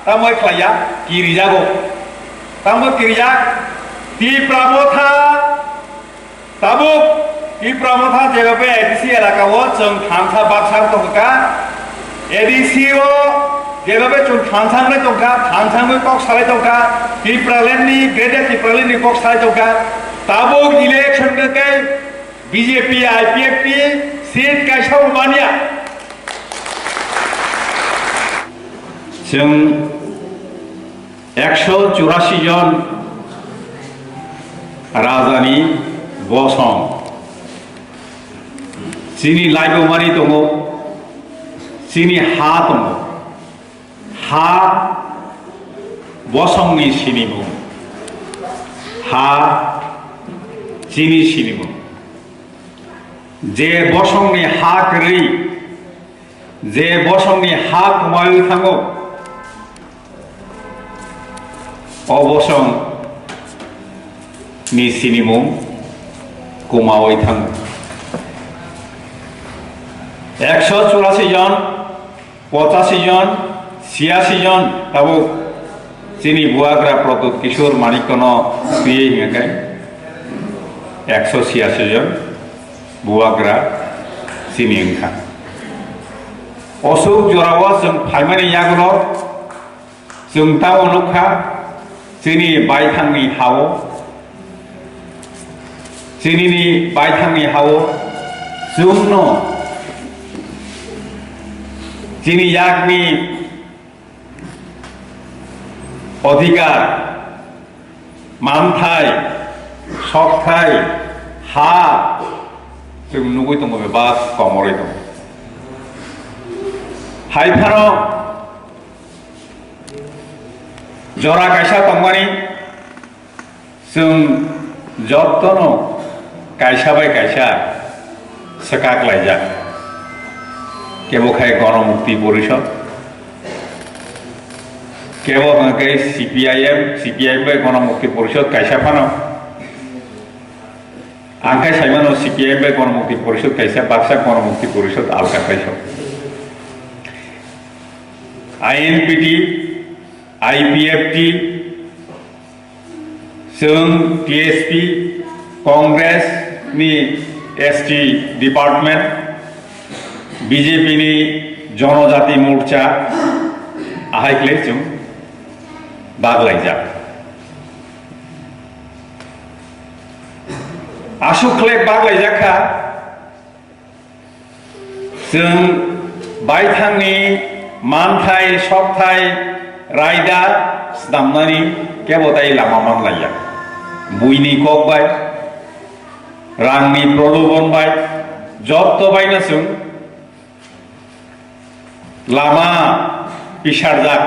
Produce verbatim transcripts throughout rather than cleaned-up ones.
Tamo khlaiya, kirijago. Tamo kirijak, Tipra Motha, tabuk Tipra Motha jeba bai A D C elaka o chwng thansa baksa tongkha. A D C o jeba bai chwng thansa wngwi tongkha, thansa wngwi kok salai tongkha, Tipraland ni, Greater Tipraland ni kok salai tongkha. Tabuk election khe B J P, I P F T seat kaisa bo manya. Chwng ekso churasi jon rajani bosong chini laibumani tongo, chini ha tongo. Ha bosongni sinimung, ha chini sinimung. Je bosongni ha kwrwi, je bosongni ha kwmawi thango, o bosongni sinimung kwmawi thango. Ekso churasi jon, pochasi jon, siyasi jon tabuk chini bubagra Pradyut Kishore Manikkono twiwi hwnka khe ekso siyasi jon bubagra chini wngkha. Osuk jorao chwng phaimani yagulo chwng tamo nukha, chini baithangni hao, chinini baithangni hao chwngno chini yakni odhikar, manthai, sokthai, ha chwng nugwi tongo, bebak komorwi tongo. Hai phano jora kaisa tongmani, chwng jotono kaisa bai kaisa swkak laijak. Kebo khai Gono Mukti Porishod, kebo hwnkhe C P I M, C P I M bai Gono Mukti Porishod kaisa phano. Ang khe saimano C P I M bai Gono Mukti Porishod kaisa, baksa Gono Mukti Porishod alka kaisa. I N P T, I P F T, chwng T S P, Congress ni S T department, B J P ni Jonojati Morcha, ahai khlai chwng baglaijak. Aswk khlai baglaijak kha, chwng baithangni manthai, sokthai, raida snamnani kebo tai lama manlaiya. Buini kok bai, rangni prolobon bai, jotto baino chwng lama pisarjak,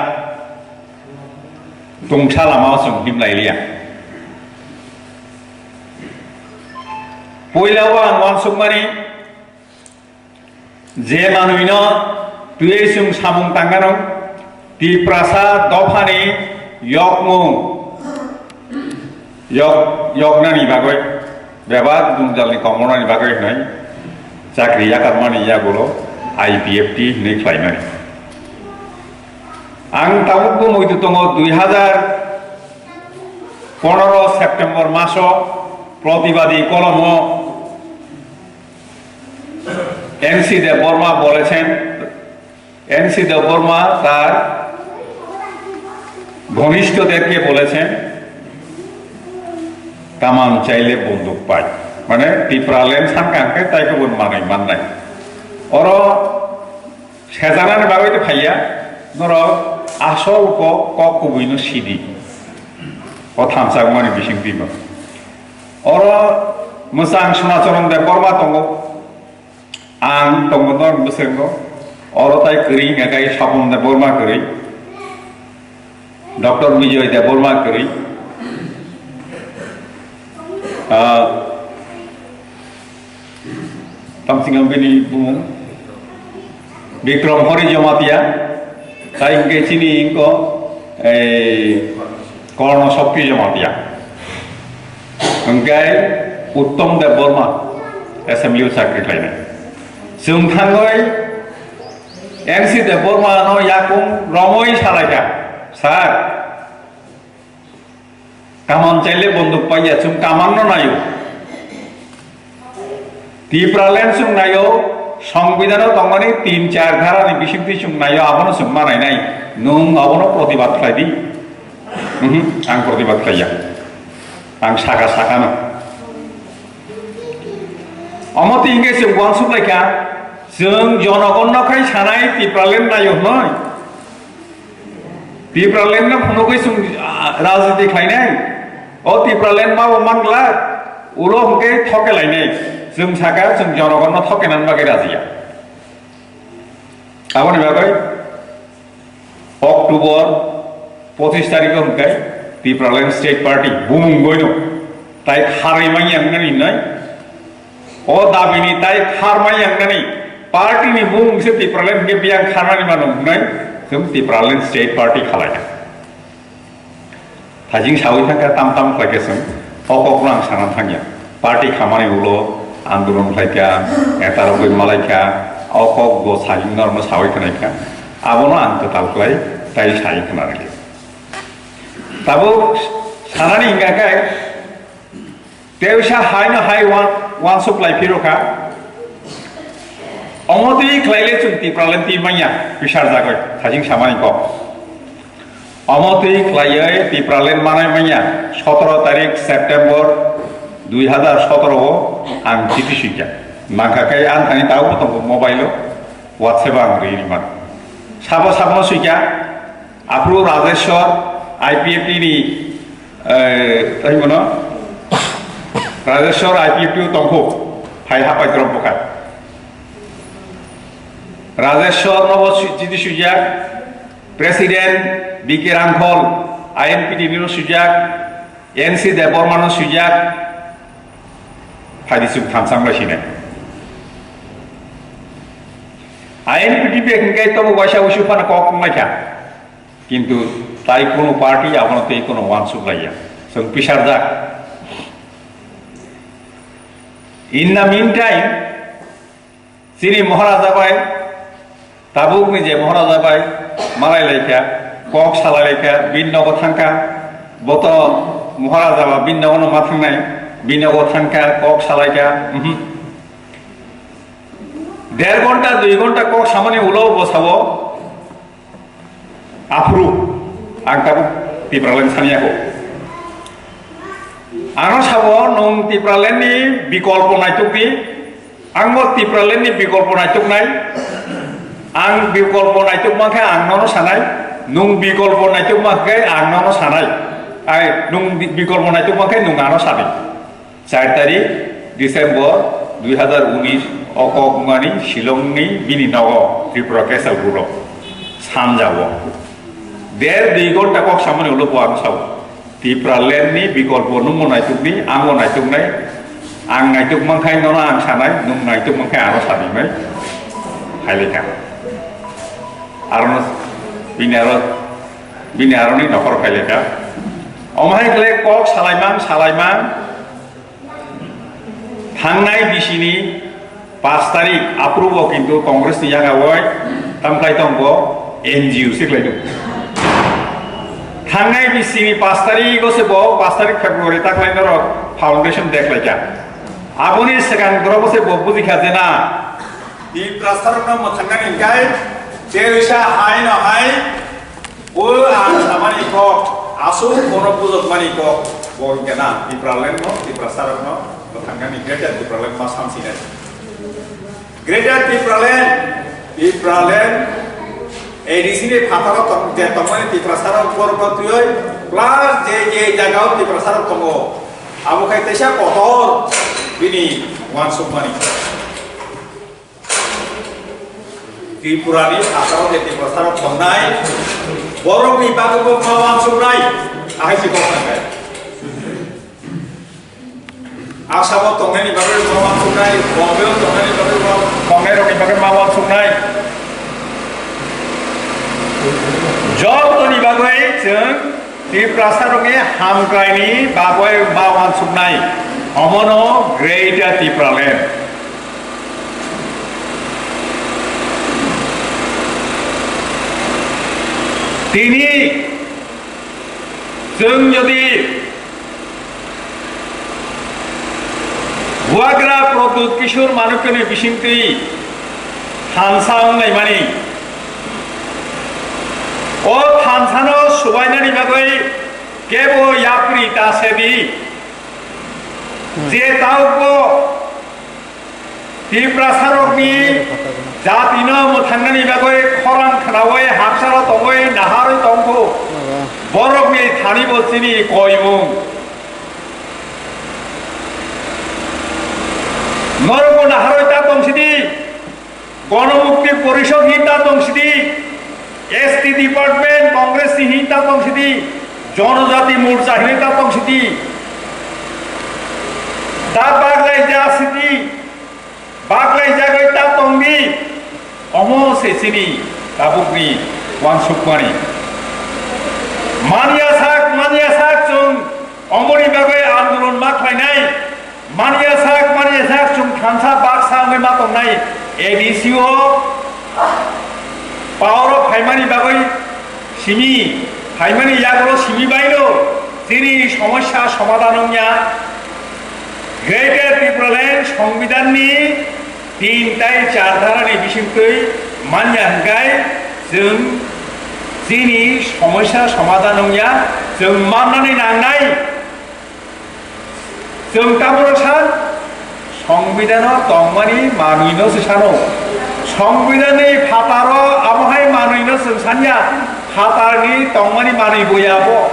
tungsa lama o chwng himlai liya. Puila o ang uansukmani, je manwino twiwi chwng samung tangmano, Tiprasa dophani yokmung yok, yoknani bagwi, bebak jwngjalni komornani bagwi hwnwi chakri yakarmani yagulo I P F T hwnwi khlaimani. Ang tabukbo muitu tongo, dui hazar ponoro September maso Pratibadi kolomo N C Debbarma bolechen, N C Debbarma tar ঘনিষ্ঠদেরকে বলেছেন, কামান চাইলে বন্দুক পাই। মানে, Tipraland sankha hwnkhe tai kubun manwi mannai. Oro sejanani bagwi to phaiya, norok asol kok, kok kubuino sidi. O thamsakmani bisingtwi bo. Oro mwchang Sonacharan Debbarma tongo. Ang tongo norok bwskango, oro tai kwrwi hwnka khe Sapon Debbarma kwrwi, Doctor Bijoy Debbarma kwrwi, ah, tamsingam bini bumung Bikram Hori Jamatia, tai hwnkhe chini wngkha, ei, Korno Shakti Jamatia. Hwnkhe Uttom Debbarma, assembly o chakri khlainai. Chwng thangwi N C Debbarma no yakung romwi salaikha. Sir, kaman chaile bonduk paiya, chwng kaman no naio. Tipraland chwng naio, Songbidan o tongmani tin char dhara ni bisingtwi chwng naio, abono chwng ma nainai. Nwng abono protibad khlai di. Mhm, ang protibad khlaiya. Ang saka sakano. Omo twi hwnkhe chwng uansuk lai kha, chwng jonogonno khai sanai Tipraland naio hwnwi. Tipraland no phunugwi chwng, ah, rajniti khlainai. O Tipraland ma bo man glak, ulo hwnkhe thoke lainai. Chwng saka chwng jonogonno thoke nan bagwi rajiya. Aboni bagwi October pochish tarikh o hwnkhe Tipraland State Party bumung goino tai kharwi manya wngnani wngnai. O dabini tai kharmai yangnani party ni bumung se Tipraland hwnkhe biyang kharmani mano hwnwi chwng Tipraland State Party khalai kha. Thajing sawi thangkha tam tam khlai khe chwng o kokno ang sana thangya. Party khamani ulo andolon khlai kha, neta rogwi malai kha, o kok bo sajing norokno sawi khnai kha. Abono ang kwtal khlai tai sai khna rwkhe. Tabuk sanani hwnkha khe Tei wngsa hai no hai wan, wansuk lai phiro kha. Omo twi khlai le chwng Tipraland twi manya, pisar jagoi, thajing samani kok. Omo twi khlaiwi Tipraland manai manya, sotoro tarik September dui hazar sotoro o ang chithi swijak. Nangkha khe ang thani taubo tongo mobile o, WhatsApp o ang rwi rwmano. Sabo sabo no swijak, aphuru Rajeshwar, I P F T ni Eh, tei bono Rajeshwar I P F T o tongkho, hai hapai drop bokha. Rajeshwar no bo su-, chiti sujak, President B K Rangkhol, I N P T ni no sujak, N C Debbarma no sujak, phaidi suk thamsang bai sinai. I N P T bai hingkai tobo waisa usu phano kok wnglaikha. Kintu tai kono party abono tei kono wansuk laiya. Chwng pisarjak. In the meantime, chini Maharaja bai, tabukni je Maharaja bai, malai laikha, kok salai laikha, bini nogo thangkha, boto Maharaja ba bini nogo no ma thangnai, bini nogo thangkha, kok salaikha, mhm. Der ghonta, dui ghonta kok samani ulo bo sabo, Aphuru ang tabuk Tipraland sani ako. Ano sabo nwng Tipraland ni bikolpo naituk di, ang bo Tipraland ni bikolpo naituk nai, ang bikolpo naituk mankhe ang nono sanai, nwng bikolpo naituk mankhe ang nono sanai, ai nwng bi-, bikolpo naituk mankhe nwng ano sanai. Char tarik December dui hazar unis o kok wngmani Shillong ni bini nogo Tripura Kesal Guro sanjao. Der dui ghonta kok samani ulo bo ang sao. Tipraland ni bikolpo nwngbo naitukni, angbo naituknai, ang naituk mankhai nono ang sanai, nwng naituk mankhai ano sanimai. Haileka. Arono bini aro, bini aroni nokhor phaileka. Omo hai khle kok salaimang, salaimang. Thangnai bisini pash tarik aprubo kintu Congress ni yaga oi tamkhlai tongbo N G O se khlai tongo. Thangnai bisini pash tarik o se bo pash tarik February taklai norok foundation day khlaikha. Aboni swkang borok se bo bujikha je na Tiprasarokno mwthangna hingkai tei wisa hai no hai O ang samani kok, aswk bono bujokmani kok, bo hwnkhe na Tipraland no, Tiprasarok no, bwthangkani Greater Tipraland ma samsinai. Greater Tipraland, Tipraland, A D C ni phataro tong-, je tongmani Tiprasarok borok no twiwi, plus je je jagao Tiprasarok tongo, abo khai teisa kotor bini uansukmani. Tripura ni phataro je Tiprasarok tongnai, borokni bagwi bo ma uansuknai, ahai se kok nangkha. Assam o tongnaini bagwi ma uansuknai, Bombay o tongnaini bagwi ma, tongnairokni bagwi ma uansuknai. Jotoni bagwi chwng Tiprasarokni hamkraini bagwi ma uansuknai, omono Greater Tipraland. Tini Chwng jodi Bubagra Pradyut Kishore Manikyani bisingtwi thansa wnglaimani, o thansano subainani bagwi kebo yapri ta sedi, je tabukbo Tiprasarokni jatino mwthangnani bagwi khorang khnaui habsalo tongwi naharwi tongkhu, borokni thanibo chini koimung. Norokbo naharwi ta tongsidi, Gonomukti Porishod hinwi ta tongsidi, S T department Congress ni hinwi ta tongsidi, Jonojati Morcha hinwi ta tongsidi. Ta baglai ja sidi, baglai jagwi ta tongdi, omo se chini tabukni uansukmani. Manya sak, manya sak chwng omoni bagwi andolon ma khlainai. Manya sak, manya sak chwng thansa baksa wngwi ma tongnai A D C o power o phaimani bagwi simi, phaimani yagulo simi baino chini somosya somadhan wngya. Greater Tipraland Songbidanni tin tai char dharani bisingtwi manya hwnkhe chwng chini somosya somadhan wngya, chwng mannani nangnai. Chwng tabukno san, Songbidanno tongmani manwino se sano. Songbidanni phataro abohai manwino chwng sanya, phatarni tongmani manwi bo ya bo.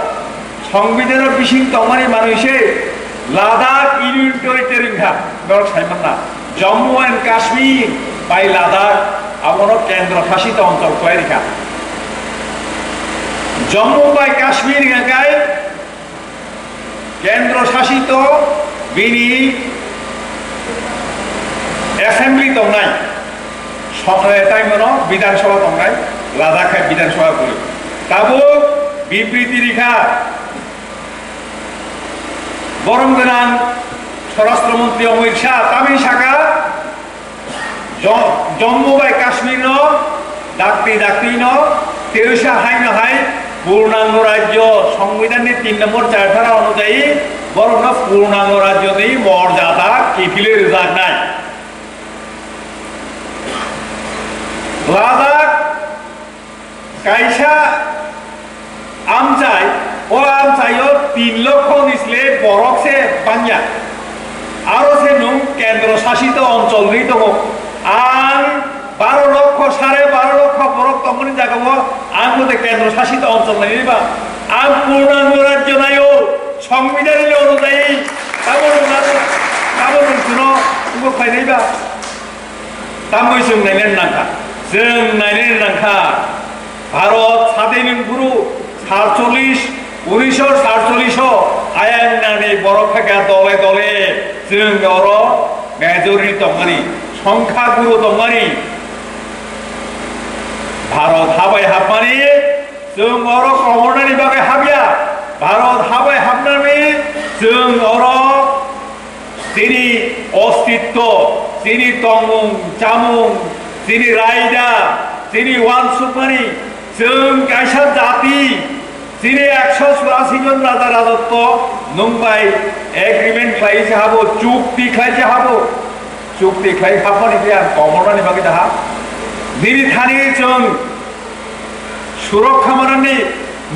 Songbidanno bising tongmani manwi se Ladakh Union Territory wngkha, norok sai manna. Jammu and Kashmir bai Ladakh abono kendro shasit onchol khlai rikha. Jammu bai Kashmir hwnkha khe Kendro sasito bini assembly tongnai, sokre taimono Bidhan Sabha tongnai, Ladakh hai Bidhan Sabha kwrwi. Tabuk bibriti rikha borom gwnang Swarashtra Mantri Amit Shah tamni saka, Jo-, Jammu bai Kashmir no dakti dakti no teisa hai no hai purnango rajyo, Songbidan ni tin nombor char dhara onujayi borok no purnango rajyo ni morjada kiphilwi rwjaknai. Ladakh Kaisa amchai, o amchaio tin lokho ni sle borok se bangya. Aro se nwng kendro sasito onchol ni tongo. Ang baro lokho, sare baro lokho borok tongmani jagao ang bo de kendro sasito onchol nai ba. Ang purnango rajyo naio, Songbidan ni onujayi, tamo nwng, tamo nwng chuno, ubo khlai nai ba. Tamoi chwng nainani nangkha, chwng nainani nangkha. Bharot sadin wng phuru sarcholish, unisho sarcholish o ayang nani borok khaikha dole dole chwng oro majority tongmani, songkha guru tongmani. Bharot habai hapmani chwng oro komornani bagwi hapya, Bharot habai hapnani chwng oro Chini ostitto, chini tongmung, chamung, chini raida, chini uansukmani, chwng kaisa jati, chini ekso churasi jon raja rajotto nwng bai agreement khlai se habo, chukti khlai se habo, chukti khlai hapmani khe ang komornani bagwi daha. Nini thani chwng Surokha manani,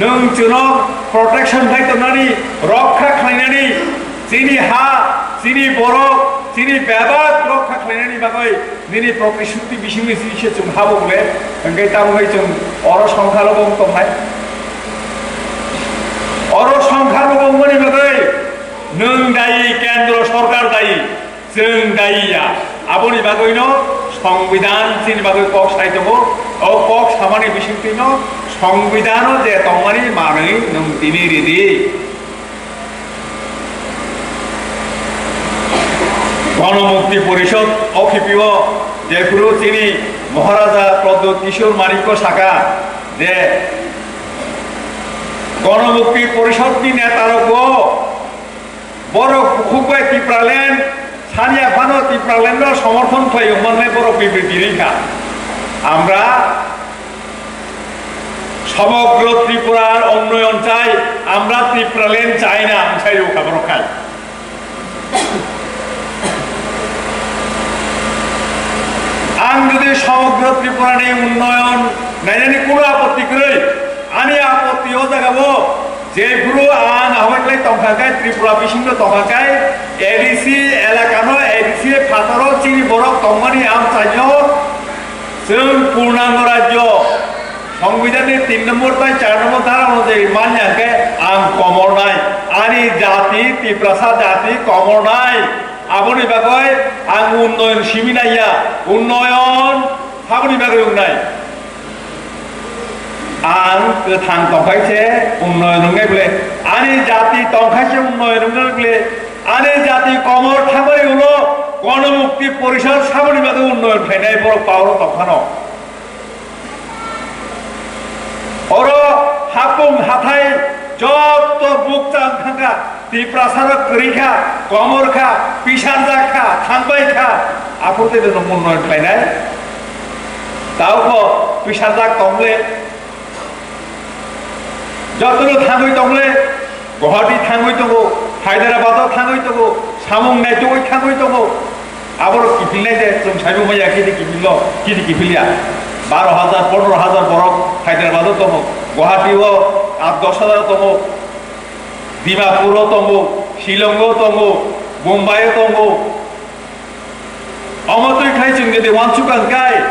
nwng chwngno protection khai tongnani, rokha khlainani, chini ha, chini borok, chini bebak rokha khlainani bagwi nini protishruti bisingni sise chwng habo bole, hwnkhe tamo hai chwng oro songkha lobo wng tongnai. Oro songkha lobo wngmani bagwi nwng dayi, kendro sorkar dayi. Chwng dayi ya. Aboni bagwino Songbidan chini bagwi kok sai tongo. O kok samani bisingtwino Songbidan-o je tongmani manwi nwng tini ridi. Gono Mukti Porishod, O K P O, jephuru chini Maharaja Pradyut Kishore Manikko saka je Gono Mukti Porishodni netarokbo Borok bukhuk bai Tipraland, saniya phano Tipraland no somorthon khlai wngmannai borok bibriti rikha. আমরা সমগ্র ত্রিপুরার উন্নয়ন চাই, আমরা Tipraland China ang sai rw kha borok khai. Ang jodi somogro Tripura ni unnoyon nainani kuno apotti kwrwi, ani apotti o jaga o jephuru ang ahoi khlai tongkha khe Tripura bisingo tongkha khe A D C elaka no A D C phataro chini borok tongmani amchaino chwng purnango rajyo. Songbidanni tin nombor bai char nombor dhara onujai manya hwnkhe ang komornai, ani jati Tiprasa jati komornai. Aboni bagwi ang unnoyon simi naiya, unnoyon saboni bagwi wngnai. Ang kwthang tongkhai se unnoyon wngnai bole, ani jati tongkhai se unnoyon wngnai bole, ani jati komor thangmani ulo Ganamukti Porishad saboni bagwi unnoyon khlainai borok power o tongphano. Oro hapung hathai jotto bukchang thangkha, Tiprasarok kwrwi kha, komor kha, pisarjak kha, thangbai kha, aphuru tei no unnoyon khlainai. Taubo pisarjak tongle, jotono thangwi tongle, Guwahati thangwi tongo, Hyderabad o thangwi tongo, samung naitugwi thangwi tongo. Aborok kiphilnai de, chwng saibo maya kiti kiphilno, kiti kiphilya. Baro hajar, pondro hajar borok Hyderabad o tongo, Guwahati o at dos hajar tongo, Dimapur o tongo, Shillong o tongo, Bombay o tongo. Omo twi khai chwng jodi uansukha hwnkhe,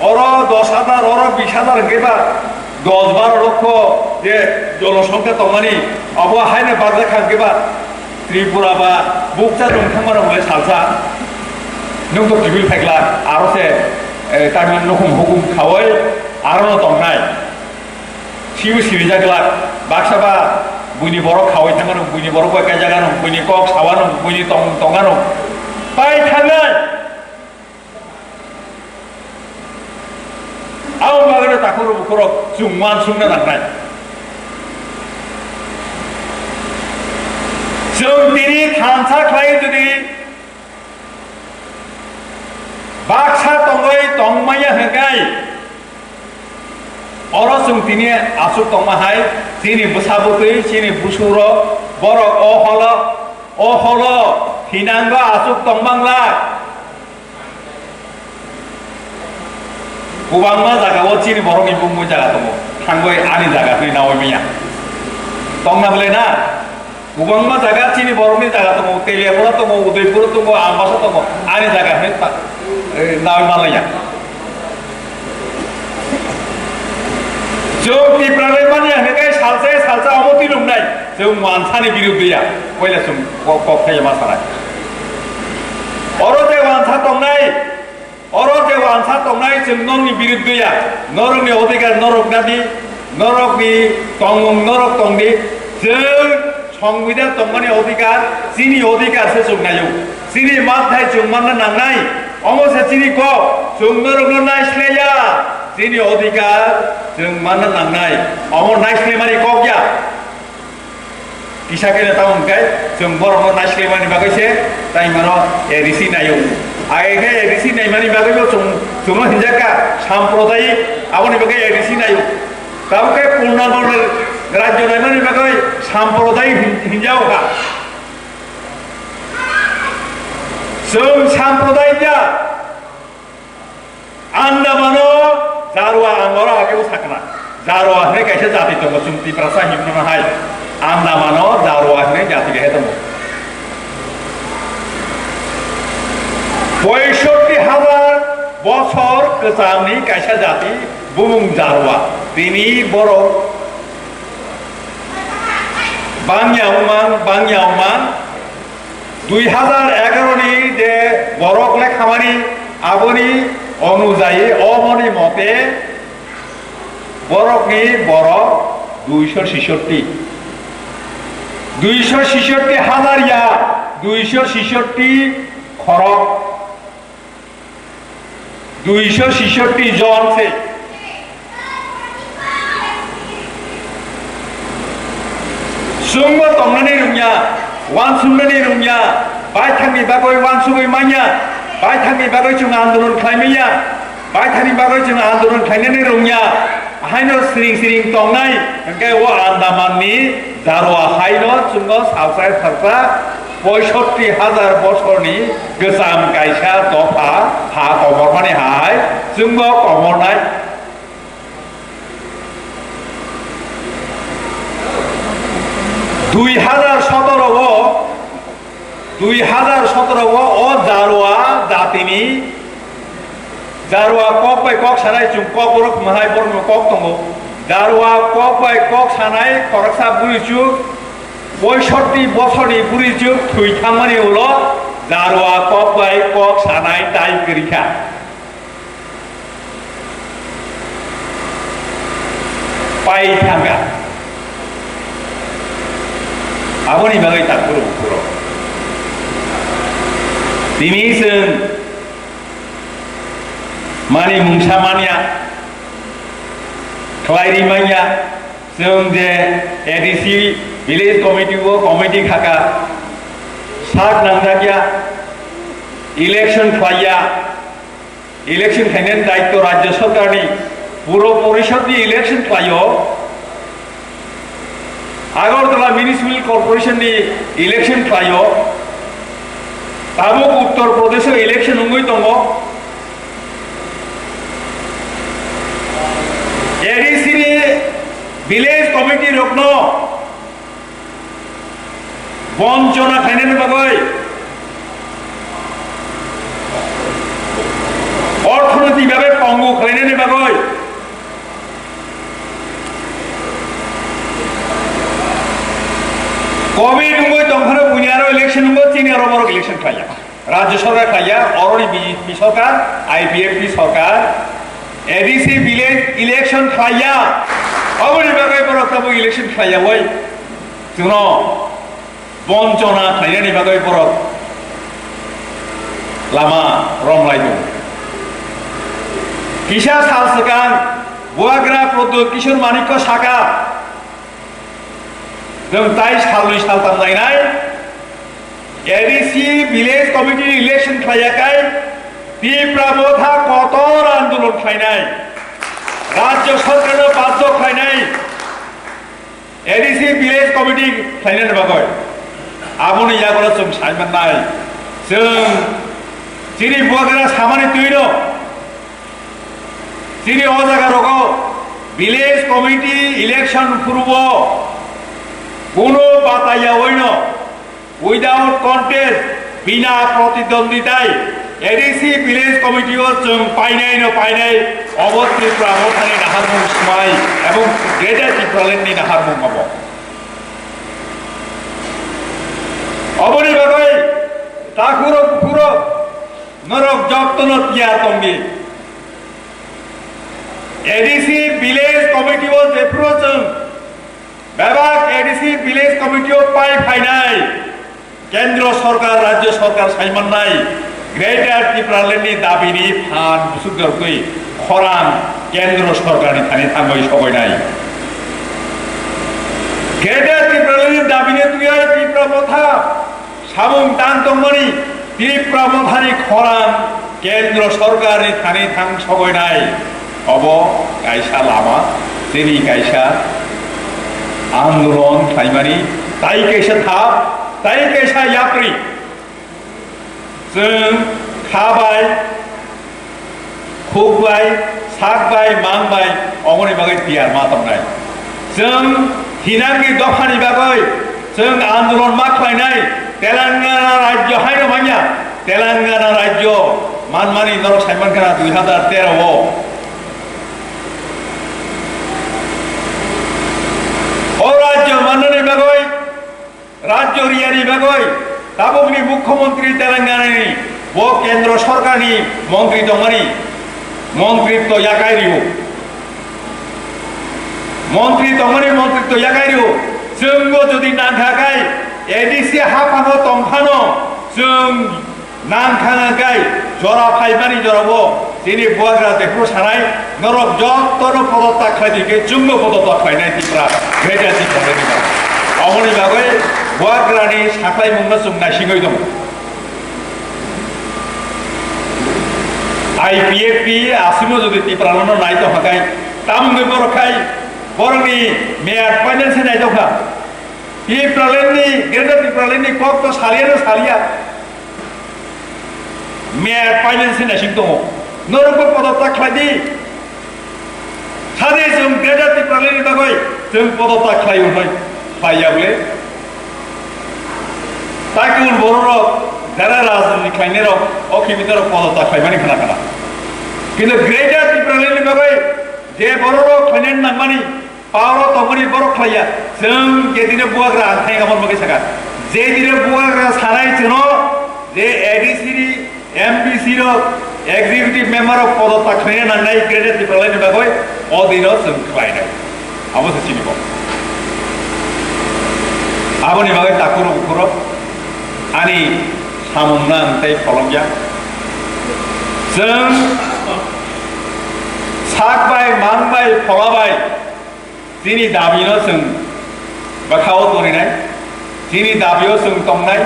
oro dos hajar, oro bis hajar hwnkhe ba dos baro lokho je jonosongkha tongmani, obo haino barjakha hwnkhe ba Tripura ba bukcha rwng thangma rwng le salsa nwng to kiphil phaikla aro se, eh, tamni nukhung hukum khaui aro no tongnai. Sibo sirijak glak, baksa ba buini borok khaui thangano, buini borok bai kaijagano, buini kok sawano, buini tong tongano pai thangnai. Abo bagwino takhurok bukhurok chwng uansukna nangnai. Chwng tini thansa khlai jodi baksa tongwi tongmaya hwnkhe, oro chwng tini aswk tongma hai, chini bwsa bwtwi, chini busurok, borok o holo, o holo thinango aswk tongmang lai. Kwbangma jaga o chini borokni bumung jaga tongo, thangwi ani jaga hwnwi naui manya. Tongna bwle na? Kwbangma jaga chini borokni jaga tongo, Teliapura tongo, Udaipur tongo, Ambasa tongo, ani jaga hwnwi ta-, eh, naui manlaiya. Chwng Tipralai manya hwnwi khe salsa salsa omo twi nuknai, chwng wansani biruddhiya, koila chwng kok, kok thaiya ma sanai. Oro je wansa tongnai, Oro je wansa tongnai chwng nokni biruddhiya, norokni odhikar norok nadi, norokni tongmung norok tongdi, chwng songbidan tongmani odhikar, chini odhikar se chwng naio. Chini manthai chwng manna nangnai, omo se chini kok, chwng norokno naisleya, chini odhikar chwng manna nangnai, omo naislemani kok ya. Kisa khe tamo hwnkhe chwng borokno naislemani bagwi se tei mano A D C naio. Age khe A D C naimani bagwibo chwng, chwngno hinjak kha samprodayik, aboni bagwi A D C naio. Tabuk khe purnango rajyo naimani bagwi samprodayik hin-, hinjao kha. Chwng samprodayik ya. Andamano Jarwa ang oro age bw sakna. Jarwa hwnwi kaisa jati tongo, chwng Tiprasa himna hai. Andamano Jarwa hwnwi jati kaisa tongo. Poisotti hajar bochor kwchamni kaisa jati bumung Jarwa. Tini borok bangya wngmang, bangya wngmang. Dui hajar egaro ni je borok lekhamani aboni onujayi, omoni mote borokni borok duiso sisotti. Duiso sisotti hajar ya, duiso sisotti khorok. Duiso sisotti jon se. Chwngbo tongnani rwngya, uansuknani rwngya, baithangni bagwi uansugwi manya, baithangni bagwi chwng andolon khlai manya, baithangni bagwi chwng andolon khlainani rwngya. Haino siring siring tongnai, hwnkhe o Andamanni Jarwa haino chwngno salsa salsa poisotti hajar bosorni kwcham kaisa dopha ha komormani hai chwngno komornai. Dui hajar sotoro o, dui hajar sotoro o, o Jarwa jatini, Jarwa kok bai kok sanai chwng kok borok mahai borokno kok tongo. Jarwa kok bai kok sanai khoroksa bwrwichuk, poisotti bosorni bwrwichuk thwi thangmani ulo Jarwa kok bai kok sanai tai kwrwi kha. Pai thangkha. Aboni bagwi takhurok bukhurok. Tini chwng mani mungsa manya, khlai ri manya, chwng je A D C village committee o committee khaka, sak nangjakya, election khlaiya, Election khainani daityo Rajya Sarkarni, Puro Porishod ni election khlaio, Agartala Municipal Corporation ni election khlaio, tabuk Uttar Pradesh o election wngwi tongo. A D C ni village committee rokno bonchona khlainani bagwi, orthonoitik bhabe pongu khlainani bagwi, covid wngwi tongphano buini aro election wngwi chini aro borok election khlaiya. Rajya Sarkar khlaiya, oroni B J P sarkar, I P F T sarkar, A D C village election khlaiya. Aboni bagwi borok tabuk election khlaiya oi. Chwngno bonchona khlainani bagwi borok lama romlai tongo. Kisa sal swkang Bubagra Pradyot Kishore Manikya saka, chwng tai salnwi saltham lainai, A D C village committee election khlaiya kai Tipra Motha kotor andolon khlainai, Rajya Sarkarno badhyo khlainai, A D C village committee khlainani bagwi. Aboni yagulo chwng sai mannai, chwng chini Bubagra samani twino chini o jaga rogo village committee election phuruo kuno bataya oino without contest, bina protidonditai A D C village committee o chwng painai no painai, obo Tipra Mothani naharmung swmai ebong Greater Tipraland ni naharmung obo. Oboni bagwi takhurok bukhurok norok jottono tiyar tongdi. A D C village committee o jephuru chwng bebak A D C village committee o pai phainai Kendro Sarkar, Rajya Sarkar saimannai Greater Tipraland ni dabi ni phan busuk dorkwi khorang Kendro Sarkar ni thani thangwi sogoinai. Greater Tipraland ni dabi ni twiwi Tipra Motha samung tang tongmani Tipra Mothani khorang Kendro Sarkar ni thani thang sogoinai. Obo kaisa lama, tini kaisa andolon khlaimani, tai kaisa thap, tai kaisa yapri. Chwng kha bai, khuk bai, sak bai, mang bai, oboni bagwi tiyar ma tongnai. Chwng thinangni dophani bagwi chwng andolon ma khlainai, Telangana rajyo haino manya, Telangana rajyo manmani norok saimankha dui hazar tero o. O rajyo mannani bagwi, rajyo riyani bagwi, tabukni mukhyamantri Telangana ni, bo kendro sarkar ni montri tongmani, montritw yakai rio. Montri tongmani montritw yakai rio. Chwngbo jodi nangkha khai A D C haphango tongphano chwng nangkha hwnkhe jora phaimani jorabo chini bubagra jephuru sanai norok jottono podottak khlai di khe chwngno podottak khlainai Tipra Greater Tipra Land ni bagwi. Oboni bagwi bubagrani saklaimungno chwng naisingwi tongo. I P F T aswkno jodi Tipralano nai tongkha khai Tamungwi borok khai borokni meyar painani se naitokha. Tipralandni, Greater Tipralandni kok to saliyano saliya. Meyar painani se naising tongo. Norokbo podottak khlai di. Sadi chwng Greater Tipralandni bagwi chwng podottak khlai hwnwi khlai ya bwle. Takun bororok jara rajniti khlainairok o khibitorok podottak khlaimani khna khna. Kintu Greater Tipralandni bagwi je bororok khlainani nangmani, power o tongmani borok khlaiya. Chwng jedino bubagra ang thai aboni bagwi sakha. Jedino bubagra sanai chwngno je A D C ni, M D C rok, executive member rok podottak khlaina nangnai Greater Tipralandni bagwi o dino chwng khlainai. Abo se chini bo. Aboni bagwi takhurok bukhurok ani samung nang tei pholongya. Chwng sak bai, mang bai, phola bai, chini dabino chwng bwkhao toninai, chini dabio chwng tongnai,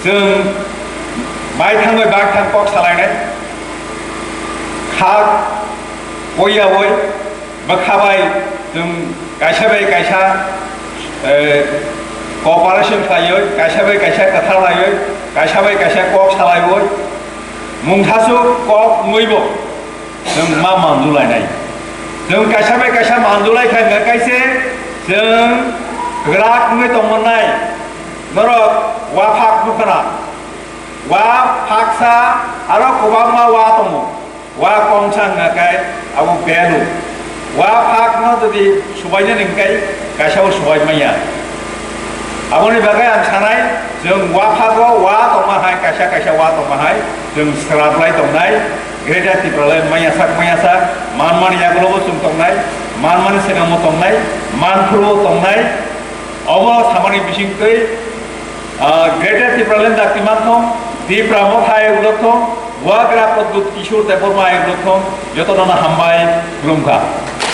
chwng bai thangwi bai thang kok salainai, kha koiyaui bwkha bai chwng kaisa bai kaisa, eh, cooperation khlaiwi, kaisa bai kaisa kwtha laiwi, kaisa bai kaisa kok salaiwi, mungthasuk kok wngwibo. Chwng ma manjulainai. Chwng kaisa bai kaisa manjulai kha hwnkha khe se chwng kwrak wngwi tongmannai. Norok waphak nukha na? Waphaksa aro kwbangma wa tongo. Wa kongsa wngkha khe abo value. Waphakno jodi subainani hwnkhe kaisa bo subai manya. Aboni bagwi ang sanai, chwng waphago wa tongma hai, kaisa kaisa wa tongma hai, chwng swraplai tongnai, Greater Tipraland manya sak manya sak, manmani yagulobo chwng tongnai, manmani swkangbo tongnai, manphuru tongnai, obo samani bisingtwi, ah, Greater Tipraland dakti mantong, Tipra Motha ayuk loktong, Bubagra Pradyut Kishore Debbarma ayuk loktong, jotono hambai, khulumkha.